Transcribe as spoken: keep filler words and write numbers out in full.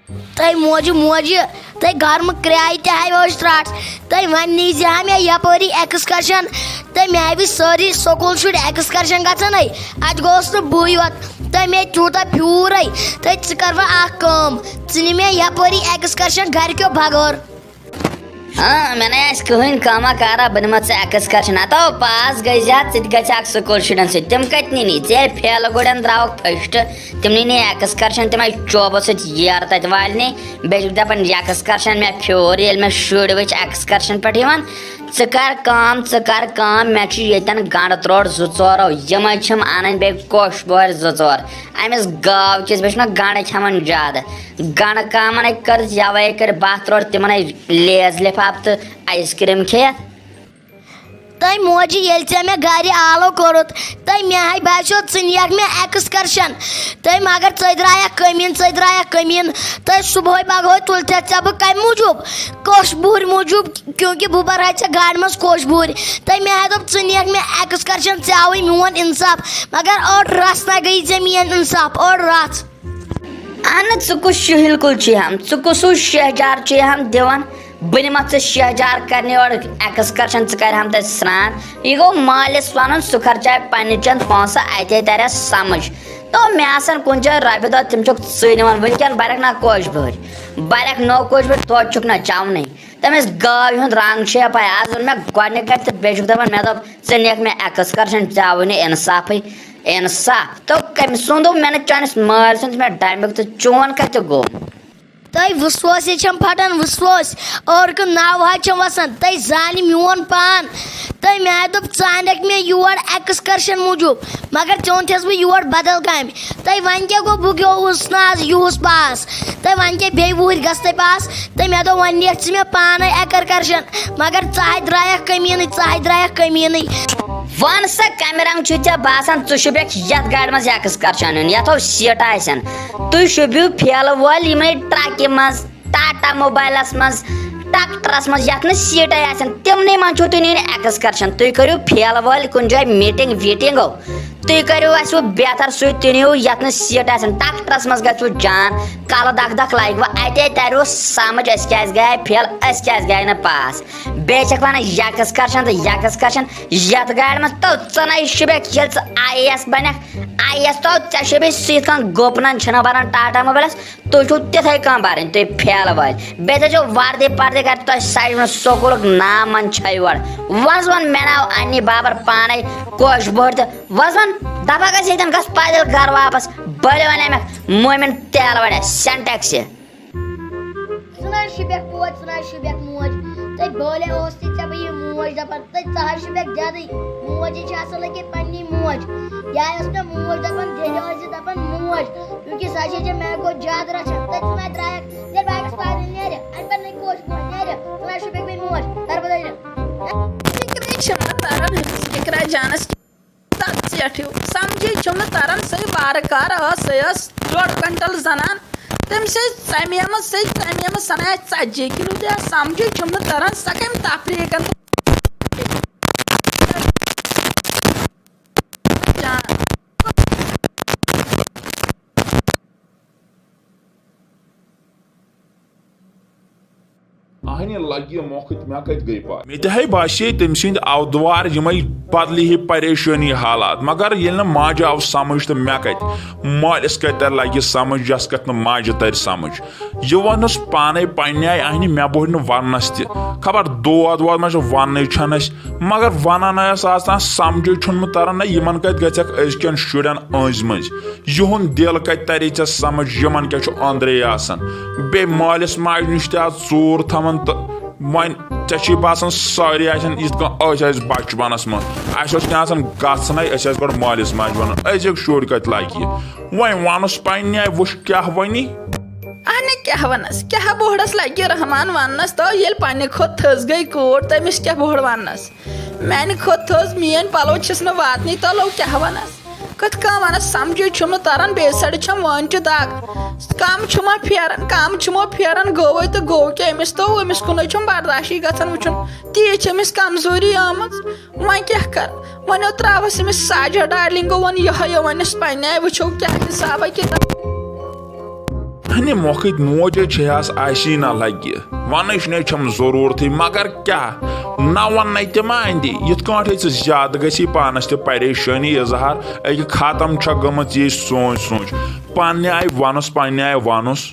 تۄہہِ موجہِ موجہِ، تۄہہِ گرمہٕ کرٛایہِ تہِ ہاوِ أسۍ ترٛٹھ۔ تۄہہِ وۄنۍ نیٖزِ ہا مےٚ یپٲری excursion۔ تۄہہِ مےٚ ہاوِ سٲری سکوٗل شُرۍ excursion گژھنَے۔ اَتہِ گوس نہٕ بٕے یوت۔ تۄہہِ مےٚ تیوٗتاہ پھیوٗرَے۔ تۄہہِ ژٕ کر وۄنۍ اکھ کٲم، ژٕ نہِ مےٚ یپٲری excursion گرِکیو بغٲر۔ ہاں، مےٚ نَے آسہِ کٕہٕنۍ کٲمہ کارا، بہٕ نِمَتھ ژٕ excursion۔ ہتو پاس گٔے زیادٕ، ژٕ تہِ گژھِ اکھ سکوٗل شُرٮ۪ن سۭتۍ۔ تِم کَتہِ نِنی؟ ژےٚ ییٚلہِ فیلہٕ گُرٮ۪ن درٛاوکھ first، تِم نِنی excursion، تِمَے چوبہٕ سۭتۍ ییر تَتہِ والنہِ۔ بیٚیہِ چھُکھ دَپان excursion مےٚ پھیوٗر، ییٚلہِ مےٚ شُرۍ وٕچھ excursion پٮ۪ٹھ یِوان۔ ژٕ کر کٲم، ژٕ کر کٲم، مےٚ چھُ ییٚتٮ۪ن گنڈٕ تروٹ زٕ ژور، یِمَے چھِم اَنٕنۍ، بیٚیہِ کوٚش بۄہرِ زٕ ژور۔ أمِس گاو کِس بیٚیہِ چھُنہ گنڈٕ کھٮ۪وان زیادٕ۔ گنڈٕ کامن اَکہِ کٔرٕس یَوَے کٔرۍ بَتھ تروٹ، تِمن اَکہِ لیز لِفاف تہٕ ice cream کھٮ۪تھ۔ تۄہہِ موجہِ ییٚلہِ ژےٚ مےٚ گرِ آلو کوٚرُتھ، تۄہہِ مےٚ ہاے باسیو ژٕ نِیَکھ مےٚ excursion۔ تۄہہِ مگر ژٔے درٛایَکھ کٔمیٖن، ژٔے درٛایَکھ کٔمیٖن۔ تۄہہِ صُبحٲے پگہٲے تُلتھَتھ ژےٚ بہٕ کَمہِ موٗجوٗب؟ کوٚش بُہرۍ موٗجوٗب، کیونکہِ بہٕ بَرہاے ژےٚ گاڑِ منٛز کوٚش بُہرۍ۔ تۄہہِ مےٚ ہاے دوٚپ ژٕ نِیَکھ مےٚ excursion، ژےٚ آوٕے میون اِنصاف۔ مگر أڑ رژھ نہ گٔیی ژےٚ میٲنۍ اِنصاف، أڑ رژھ۔ اہن، ژٕ کُس شُہِل کُل چھُے ہم؟ ژٕ کُس ہیوٗ شہجار چھُے ہم دِوان؟ بہٕ نِمَتھ ژٕ شہجار کرنہِ اورٕ excursion، ژٕ کرِ ہم تَتہِ سرٛان۔ یہِ گوٚو مٲلِس وَنُن، سُہ خرچایہِ پننہِ چنٛد پونٛسہٕ، اَتے ترٮ۪س سمجھ۔ تو مےٚ آسن کُنہِ جایہِ رۄپیہِ دہ، تِم چھُکھ ژٕے نِوان۔ وٕنکٮ۪ن برکھ نا کوٚش بُہرۍ، برکھ نو کوٚش بُہرۍ، توتہِ چھُکھ نہ چاونٕے۔ تٔمِس گاوِ ہُنٛد رنٛگ چھُ یَپٲرۍ۔ آز ووٚن مےٚ گۄڈٕنِکۍ لَٹہِ تہٕ بیٚیہِ چھُکھ دَپان، مےٚ دوٚپ، ژٕ نِکھ مےٚ excursion، ژےٚ آوُے نہٕ اِنصافٕے، اِنصاف۔ تو کٔمۍ سُنٛد دوٚپ مےٚ نہٕ، چٲنِس مٲلۍ سُنٛد چھُ مےٚ ڈَمبیُک، تہٕ چون کَتہِ گوٚو؟ تۄہہِ وسوسے چھم پھٹان، وسوس۔ عورکہٕ ناو حظ چھم وسان۔ تۄہہِ زانہِ میون پان۔ تۄہہِ مےٚ دوٚپ، ژٕ انکھ مےٚ یور excursion موٗجوٗب، مگر ژےٚ اوٚنتھس بہٕ یور بدل کامہِ۔ تۄہہِ وۄنۍ کیٛاہ گوٚو؟ بہٕ گیووُس نہٕ آز یُہُس پاس۔ تۄہہِ وۄنۍ کیٛاہ بیٚیہِ وُہٕرۍ گژھتَے پاس؟ تہٕ مےٚ دوٚپ، وۄنۍ نِکھ ژٕ مےٚ پانَے excursion، مگر ژٕ ہَے درٛایَکھ کٔمیٖنٕے، ژٕ ہَے درٛایَکھ کٔمیٖنٕے۔ وَن سا، کَمہِ رنٛگہٕ چھُے ژےٚ باسان، ژٕ شوٗبیکھ یَتھ گاڑِ منٛز excursion نیُن، یَتھ ہو سیٖٹہٕ آسن؟ تُہۍ شوٗبِو پھیلہٕ وٲلۍ یِمنٕے ٹرٛکہِ منٛز، ٹاٹا موبایلَس منٛز، ٹرٛیکٹرَس منٛز، یَتھ نہٕ سیٖٹَے آسن، تِمنٕے منٛز چھُو تُہۍ نِنۍ excursion۔ تُہۍ کٔرِو پھیلہٕ وٲلۍ کُنہِ جایہِ meeting ویٖٹِنٛگ ہو۔ تُہۍ کٔرِو اَسہِ وۄنۍ بہتر سُے، تُہۍ نِیِو یَتھ نہٕ سیٖٹ آسن، ٹرٛیکٹرَس منٛز گژھِوٕ جان، کَلہٕ دَکھ دَکھ لَگہِ وۄنۍ، اَتے تَریو سَمٕجھ أسۍ کیٛازِ گٔیے فیل، أسۍ کیٛازِ گٔیے نہٕ پاس۔ بیٚیہِ چھَکھ وَنان یَکٕس کَرشَن تہٕ یَکٕس کَرشَن، یَتھ گاڑِ منٛز تو ژٕ نَے شوٗبٮ۪کھ، ییٚلہِ ژٕ آی اے ایس بَنَکھ، آی اے ایس تو ژےٚ شوٗبی سُہ یِتھ کٔنۍ گُپنَن چھِنہ بَران ٹاٹا موبایلَس، تُہۍ چھِو تِتھَے کٔنۍ بَرٕنۍ، تُہۍ پھیلہٕ وٲلۍ۔ بیٚیہِ تھٲیزیو وردی پردی کٔرِتھ، تۄہہِ ساروٕے سکوٗلُک ناو منٛد چھےٚ یورٕ۔ وۄنۍ زَن مےٚ ناو اَننی بابر پانَے کوش بوٚڑ تہٕ وۄزوَن دَپان گژھِ ییٚتٮ۪ن گژھ پیدل گَرٕ واپَس۔ بٔلۍ وَنے مےٚ مومِن تیل وَڑِ سٮ۪نٹٮ۪کسہِ۔ ژٕ نہ حظ شوٗبٮ۪کھ موج، ژٕ نہ حظ شوٗبٮ۪کھ موج۔ تۄہہِ بٲلے اوس تہِ ژےٚ بہٕ یہِ موج دَپان، تہٕ ژٕ حظ شوٗبٮ۪کھ زیادٕے۔ موجی چھِ اَصٕل أکیٛاہ پنٛنی موج۔ یہِ آیہِ ٲس مےٚ موج دَپان، تیٚلہِ ٲسۍ زِ دَپان موج، کیونکہِ سۄ چھےٚ ژےٚ مےٚ کھۄتہٕ زیادٕ رَچھان۔ تہٕ ژٕ نہ درٛایَکھ، نیرِ باغَس پَتہٕ نیرِ، اَتہِ پٮ۪ٹھ نَے کوٚش موج نیرِ، ژٕ نہ حظ شوٗبٮ۪کھ بیٚیہِ موج، کَرٕ بہٕ دٔلیٖل۔ فِکرے چھَم نہٕ تَران أمِس اِقرا جانَس کیٛاہ تَتھ ژیٹھ ہیوٗ۔ سَمجھے چھُم نہٕ تَران، سۄے وارٕ کارٕ ٲس، سۄے ٲس ڈۄڈ کویِنٹَل زَنان۔ تٔمۍ سۭتۍ ژَمیمٕژ، سۄے ژَمیمٕژ، سۄ نَے آسہِ ژَتجی کِلوٗ تہِ آسہِ۔ سَمجھے چھُم نہٕ تَران، سۄ کَمہِ تَفریٖقَن تہٕ جان۔ اہنہِ لگہِ مۄکھٕ تہٕ مےٚ کتہِ گٔے پاے؟ مےٚ تہِ ہے باسے تٔمۍ سٕنٛدۍ اودوار یِمے بدلہِ ہے پریشٲنی حالات، مگر ییٚلہِ نہٕ ماجہِ آو سمجھ تہٕ مےٚ کتہِ؟ مٲلِس کتہِ ترِ لگہِ سمجھ، یس کتھ نہٕ ماجہِ ترِ سمجھ۔ یہِ ووٚنُس پانے پننہِ آیہِ اہنہِ، مےٚ بوٚہرِ نہٕ وننس تہِ۔ خبر دود وود ما چھُ، وننٕے چھنہٕ اسہِ، مگر ونان ٲس آز تام سمجھے چھُنہٕ مےٚ تران، نہ یِمن کتہِ گژھٮ۪کھ أزکٮ۪ن شُرٮ۪ن أنٛزۍ مٔنٛزۍ۔ یِہُنٛد دِل کتہِ ترِ ژےٚ سمجھ، یِمن کیٛاہ چھُ أنٛدرے آسان؟ بیٚیہِ مٲلِس ماجہِ نِش تہِ آز ژوٗر تھاوان تہٕ وۄنۍ ژےٚ چھُے باسان سٲری آسن یِتھ کٔنۍ أسۍ ٲسۍ بچپنس منٛز، اسہِ اوس نہٕ آسان گژھنَے، أسۍ ٲسۍ گۄڈٕ مٲلِس ماجہِ ونان، أزیُک شُر کتہِ لگہِ یہِ؟ وۄنۍ وَنُس پننہِ آیہِ، وٕچھ کیٛاہ وَنہِ۔ اہنہِ کیٛاہ ونس، کیٛاہ بوہڑس لگہِ رحمان وننس، تو ییٚلہِ پننہِ کھۄتہٕ تھٔز گٔے کوٗر، تٔمِس کیٛاہ بوہڑ وننس؟ میانہِ کھۄتہٕ تھٔز میٲنۍ پلو چھِس نہٕ واتنٕے، تۄلو کیٛاہ ونس؟ کتھ کانٛہہ ونس سمجھے چھُم نہٕ تران، بیٚیہِ سایڈٕ چھم وٲنۍ تہِ دگ۔ کم چھُما پھیران، کم چھُما پھیران، گوٚوے تہٕ گوٚو کیٛاہ، أمِس تو أمِس کُنُے چھُم برداشی گژھان وٕچھُن، تیٖژ چھِ أمِس کمزوری آمٕژ۔ وۄنۍ کیٛاہ کرٕ، وۄنۍ تراوس أمِس ساجہ ڈارلنگو وۄنۍ یِہوٚے، وۄنۍ أسۍ پننہِ آیہِ وٕچھو کیٛاہ حسابہ کِتاب۔ اَنہِ مۄکھٕتۍ موجے چھے ہس اَسی نہ لگہِ۔ وَنٕچ نے چھَم ضروٗرتھٕے، مگر کیٛاہ؟ نہ وَننے تہِ ما اَندِ؟ یِتھ کٲٹھۍ ژٕ زیادٕ گژھی پانَس تہِ پریشٲنی اظہار، أکہِ ختم چھےٚ گٔمٕژ یہِ سونٛچ سونٛچ۔ پننہِ آیہِ وَنُس، پننہِ آیہِ وَنُس۔